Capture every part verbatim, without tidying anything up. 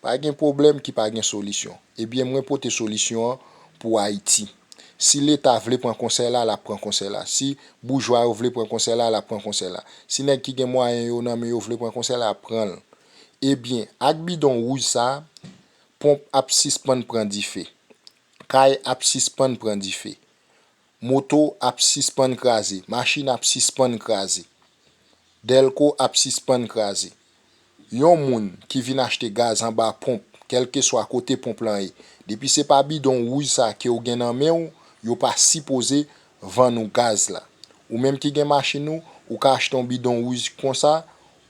Pa gen pwoblèm ki pa gen solisyon. Ebyen, mwen pote solisyon an pou Ayiti. Si Leta vle pran konsèy la, l ap pran konsèy la. Si boujwa yo vle pran konsèy la, l ap pran konsèy la. Si nèg ki gen mwayen yo nan men yo vle pran konsèy la, y ap pran l. Ebyen, ak bidon wouj sa, ponp ap sispann pran dife. Kay ap sispann pran dife. Moto ap sispann kraze. Machin ap sispann kraze. Dèlko ap sispann kraze. Yon moun ki vin achte gaz anba ponp, kèlkeswa kote ponp lan ye, depi se pa bidon wouj sa ke w gen nan men w, yo pa sipoze vann ou gaz la. Ou menm ki gen machin ou, ou ka achte yon bidon wouj konsa,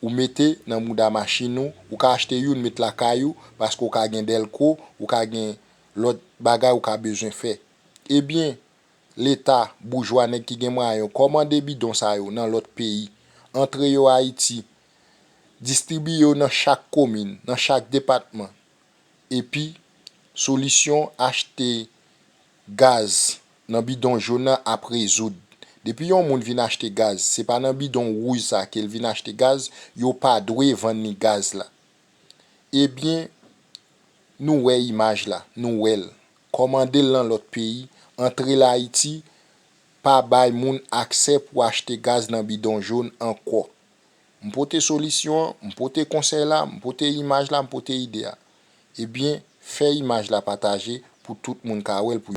ou mete nan mouda machin ou, ou ka achte youn met lakay ou, paske ou ka gen dèlko, ou ka gen lòt bagay ou ka bezwen fè. Ebyen, Leta, boujwa, nèg ki gen mwayen yo, kòmande bidon sa yo nan lòt peyi, antre yo Ayiti, distribiye yo nan chak komin, nan chak depatman. Epi, solisyon achte gaz nan bidon jòn nan ap rezoud. Depi yon moun vin achte gaz, se pa nan bidon wouj sa ke l vin achte gaz, yo pa dwe vann li gaz la. Ebyen, nou wè imaj la, nou wè l. Kòmande l nan lòt peyi, antre l Ayiti, pa bay moun aksè pou achte gaz nan bidon jòn ankò. M pote solisyon an, m pote konsèy la, m pote imaj la, m pote ide a. Ebyen, fè imaj la pataje pou tout moun ka wè l pou